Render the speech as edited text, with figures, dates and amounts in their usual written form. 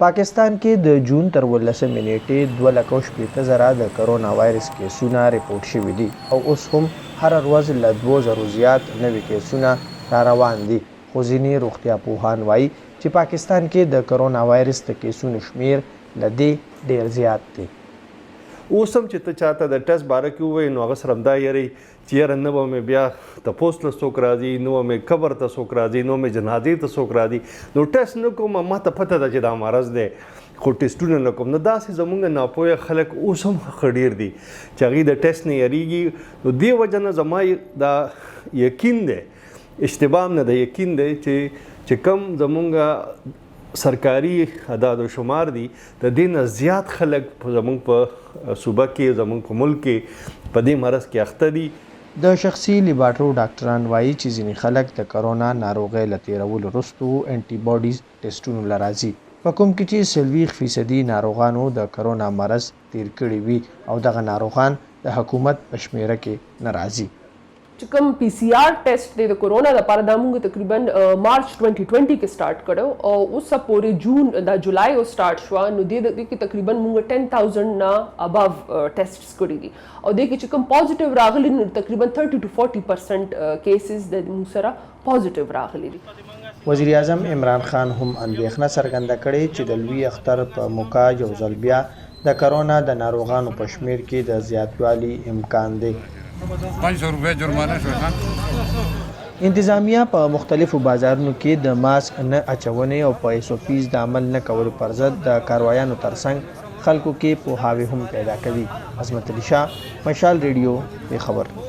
پاکستان کې د جون تر اوولسمې نېټې دوه لکه او 60 زره د کرونا وایرس کېسونه رپورټ شوي دي او اوس هم هره روځ له دوو زرو زیات نوي کېسونه راروان دي خو ځینې روغتیا پوهان وايي چې پاکستان کې د کرونا وایرس د کېسونو شمېر له دې ډېر زیات دی. اوس هم چې ته چاته د ټیسټ باره کې ووایې نو هغه سره همدا یری چې یاره نه به مې بیا تپوس له څوک راځي، نه به مې قبر ته څوک راځي، نه به مې جنازې ته څوک راځي، نو ټیسټ نه کوم، ما ته پته ده چې دا مرض دی خو ټیسټونه نه کوم. نو داسې زمونږ ناپوهه خلک اوس هم ښه ډېر دي چې هغوی د ټیسټ نه یریږي. نو دې وجه نه زما دا یقین دی، اشتباه هم نه ده، یقین دی چې چې کوم زمونږ سرکاري اعداد و شمار دي، د دې نه زیات خلک زموږ په صوبه کې، زموږ په ملک کې په دې مرض کې اخته دي. د شخصي لیبارټرو ډاکټران وايي چې ځینې خلک د کرونا ناروغۍ له تېرولو وروسته انټي باډیز ټېسټونو له راځي په کوم کې چې 40 فیصدي ناروغانو د کرونا مرض تېر کړي وي او دغه ناروغان د حکومت په شمېره کې نه راځي. چې کوم پي سي آر ټیسټ دی د کورونا لپاره، دا موږ تقریبا مارچ 2020 کې سٹارټ کړو او اوس پورې جون، دا جولای او سٹارټ شو، نو دې د کې تقریبا موږ 10,000 نه اباو ټیسټس کړی دي او دې کې چې کوم پوزټیو راغلي، نو تقریبا 30 ټو 40% کیسز د موږ سره پوزټیو راغلي دي. وزیراعظم عمران خان هم اندېښنه څرګنده کړې چې د لوی اختر په موقع یو ځل بیا د کرونا د ناروغانو په شمېر کې د زیاتوالي امکان دی. 500 روپے جرمانه شو. انتظامیه په مختلفو بازارونو کې د ماسک نه اچونې او په ایس او پیز د عمل نه کولو پر ضد د کاروایانو ترڅنګ خلکو کې پوهاوی هم پیدا کوي. عظمت علي شاه، مشال ریډیو، پېښور.